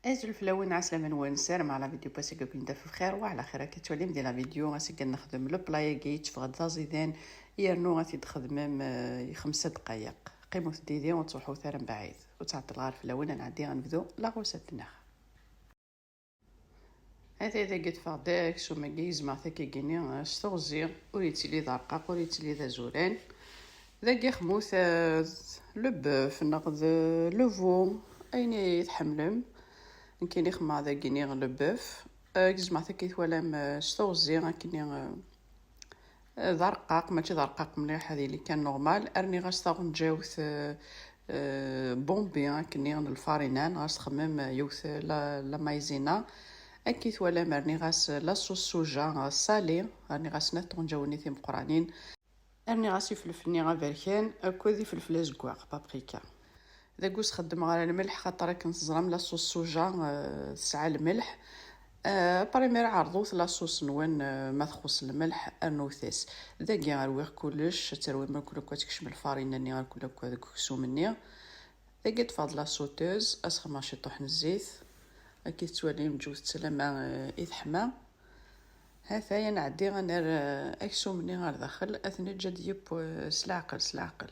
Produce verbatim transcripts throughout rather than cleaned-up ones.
Azul fell-awen, ɛeslama-nwen, ssarameɣ la vidéo n wass-agi ad ken-taf bxir wa ɛla xir. Akka tettwalim di la vidéo, ass-agi ad nexdem le plat-agi yetteffeɣ-d d aẓidan, yernu ad t-id-xedmem, eh, i xemsa dqayeq. Qqimut didi, ur ttruḥut ara mebɛid. Ur ttɛeṭṭileɣ ara fell-awen, ad nɛeddi ad nebdu la recette-nneɣ. Atay dagi ṭṭfeɣ-d aksum-agi, gezmeɣ-t akkagini, eh, s teɣzi, ur yettili d arqaq, ur yettili d azuran. Dagi xmut, eh, le bœuf neɣ d le veau, ayen i tḥemmlem. Nekkini xemmeɣ dagini le bœuf. Eh, gezmeɣ-t akka i twalam, eh, s teɣzi, akkenni, eh, eh, d arqaq, mačči d arqaq mliḥ, ad yili kan normal. Rniɣ-as taɣenǧawt, eh, eh, bombi, akkenni n lfarina, neɣ ad txemmem, eh, yiwet, eh, la, la maïzena. Akka i twalam, rniɣ-as la sauce soja, eh, salée, rniɣ-as snat tɣenǧawin timeqqranin. Rniɣ-as ifelfel-nni aberkan akked ifelfel azeggaɣ, paprika. Dagi ur s-xeddmeɣ ara lmelḥ, xaṭer akken teẓram la sauce soja, eh, tesɛa lmelḥ. Eh, après, mi ara ɛerḍut la sauce-nwen, eh, ma txuṣ lmelḥ, rnut-as. Dagi rwiɣ kullec, ad terwim akk, akk ad tekcem lfarina-nni, akk, akk deg uksum-nni. Dagi ṭṭfeɣ-d la sauteuse, ad s-xemmeɣ ciṭuḥ n zzit. Akka i tettwalim, ǧǧut-tt lama, eh, i teḥma. Hatay, ad nɛeddi ad nerr, eh, aksum-nni ɣer daxel, ad t-neǧǧ ad d-yeww, eh, s leɛqel, s leɛqel.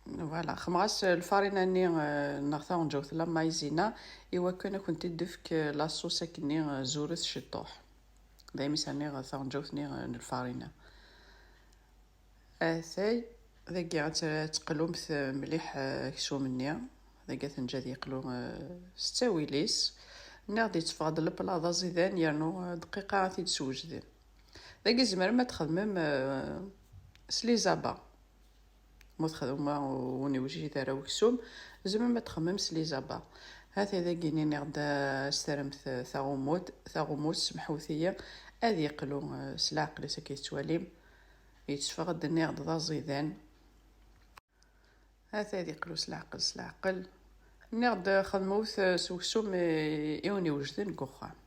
Voilà, xemmeɣ-as lfarina-nni, eh, neɣ taɣenǧawt la maïzena, i wakken ad kent-id-tefk, eh, la sauce akkenni, eh, zuret ciṭuḥ. Daymi s rniɣ taɣenǧawt-nni, eh, n lfarina. Atay, dagi ad t-, ad teqlumt mliḥ, eh, aksum-nni. Dagi ad t-neǧǧ ad yeqlu, eh, s ttawil-is. Nniɣ-d yetteffeɣ-d le plat d aẓidan, yernu, eh, dqiqa ad t-id-swejden. Dagi tzemrem ad txedmem, eh, s les abats. Ma ur txedmem, ur, ur newjid ara uksum, tzemrem ad txemmem s les abats. Hatay dagi nniɣ-d, eh, ad s-terremt taɣumut, taɣumut, semḥut-iyi, ad yeqlu, eh, s leɛqel-is akka i tettwalim. Yetteffeɣ-d, nniɣ-d, d aẓidan. Hatay ad yeqlu s leɛqel, s leɛqel. Nniɣ-d xedmut s uksum i, i wen-iwejden deg uxxam.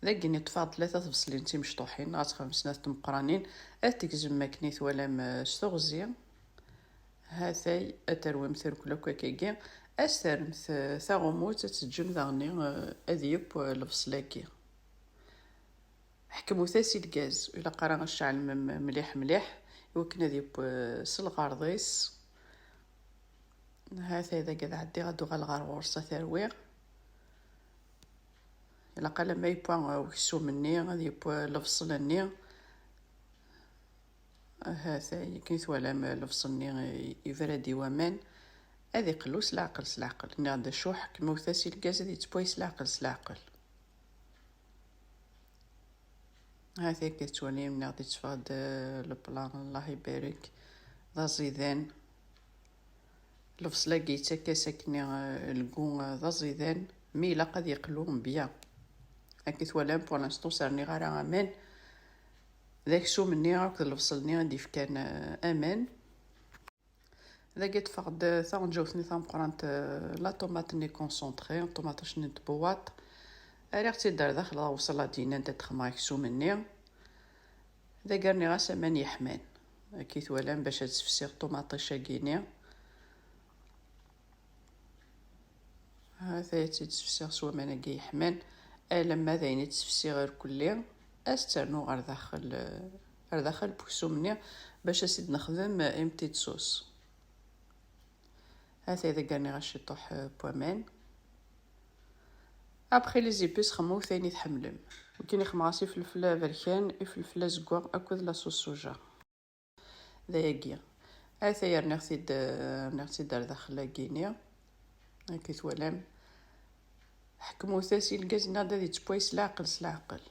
Dagi ṭṭfeɣ-d tlata tbeṣlin timecṭuḥin, ad txedmem snat tmeqqranin, ad tegzem akken i twalam, eh, s teɣzi. Hatay, ad terwem terkul akk akkagi, ad s-terrem t-, taɣumut, ad teǧǧem daɣen, eh, ad yeww, eh, lebṣel-agi. Ḥekmut-as i lgaz, ur ilaq ara ad tceɛlem m-, mliḥ mliḥ, i wakken ad yeww, eh, s lɣerḍ-is. Hatay dagi ad ɛeddiɣ, ad uɣaleɣ ɣer ɣur-s ad t-rwiɣ. Ilaq alamma yewwa, eh, uksum-nni, ad yewwa lebṣel-nni. Hatay, akken i twalam, eh, lebṣel-nni, eh, yebra-d i waman. Ad iqellu s leɛqel, s leɛqel. Nniɣ-d acu, ḥekmut-as i lgaz, ad yettewway s leɛqel, s leɛqel. Hatay akka tettwalim, nniɣ-d yetteffeɣ-d, eh, le plat, Allah ibarek, d aẓidan. Lebṣel-agi yettak-as akkenni, eh, le goût, eh, d aẓidan, mi ilaq ad yeqlu bien. Akka i twalam, pour l'instant ur s-rniɣ ara aman. D aksum-nni akked lebṣel-nni i d-yefkan, eh, aman. Dagi ṭṭfeɣ-d taɣenǧawt-nni tameqqrant, eh, la tomate-nni concentrée, ṭumaṭic-nni n tbuwaṭ. Rriɣ-tt-id ar daxel ɣer usalad-nni anda d-xemmeɣ aksum-nni. Dagi rniɣ-as aman yeḥman. Akka i twalam, bac ad sefsiɣ ṭumaṭic-agi-nni. Hatay ad tt-id-sefsiɣ s waman-agi yeḥman, alamma d ayen i d-sefsiɣ irkelli, ad s-tt-rnuɣ ɣer daxel, ɣer daxel n uksum-nni, bac ad s-id-nexdem une petite sauce. Hatay dagi rniɣ-as ciṭuḥ, eh, n waman. Après les épices, xemmut ayen i tḥemmlem. Nekkini xemmeɣ-as ifelfel aberkan, ifelfel azeggaɣ akked la sauce soja. D ayagi. Ataya rniɣ-t-id, rniɣ-t-id ar daxel-agi-ni. Akka i twalam. Ḥekmut-as i lgaz-nni ad yettewway s leɛqel, s leɛqel.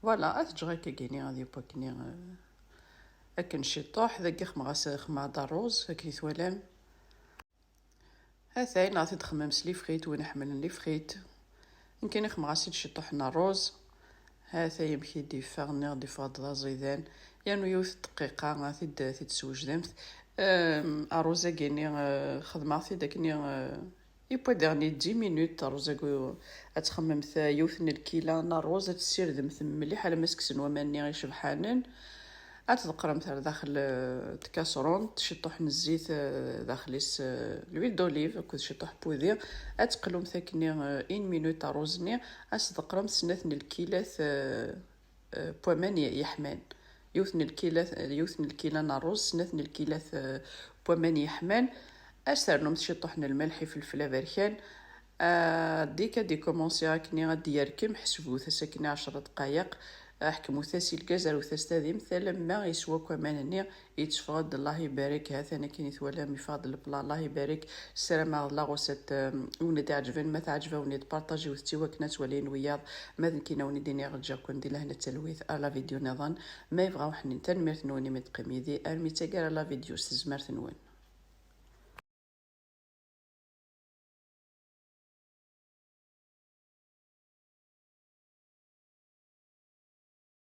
Voilà, ad t-ǧǧeɣ akkagini ad yeww akkenni, eh, akken ciṭuḥ. Dagi xemmeɣ-as, xemmeɣ-d ṛṛuz, akka i twalam. Hatay, neɣ ad t-id-xemmem s les frites, win iḥemmlen les frites. Nekkini xemmeɣ-as-id ciṭuḥ n ṛṛuz. Hatay amek i d-yeffeɣ, nniɣ-d yeffeɣ-d d aẓidan. Yernu yiwet n dqiqa, ad t-id-, ad t-id-swejdemt. Ehm, ṛṛuz-agi-ni, eh, xedmeɣ-t-id akkenni, eh, yewwa diɣen dix minutes, ṛṛuz-agi ad txemmemt yiwet n lkila n ṛṛuz, ad tessirdemt mliḥ alamma sseksen waman-nni icebḥanen. Ad tḍeqqremt ar daxel, eh, tkasront, ciṭuḥ n zzit, eh, daxel-is, eh, l'huile d'olive akked ciṭuḥ n wudi. Ad teqlumt akkenni, eh, une minute rruẓ-nni, ad s-tḍeqqremt snat n lkilat, eh, eh, n waman ye-, yeḥman. Yiwet n lkilat, yiwet n lkila n rruẓ, snat n lkilat, eh, n waman yeḥman. Ad s-ternumt ciṭuḥ n lmelḥ, ifelfel aberkan. Ah, dès que ad ikumansi akkenni ad d-yerkem, ḥesbut-as akkenni ɛecra dqayeq. Ah, ḥekmut-as i lgaz, rwet-as tadimt, alamma yeswa akk aman-nni, yetteffeɣ-d, Allah ibarek. Ha-t-an akken i twalam, yeffeɣ-d lepla, Allah ibarek. Ssarameɣ d la recette, um, i wen-d-iɛeǧben, ma teɛǧeb-awen-id, partajiwet-tt i wakken ad tt-walin wiyaḍ. Ma d nekkini a wen-id-iniɣ, ǧǧiɣ-ken di lehna d talwit, ar la vidéo nniḍen. Ma yebɣa uḥnin, tanemmirt-nwen imi d-teqqim yid-i, armi d taggara la vidéo s tezmert-nwen.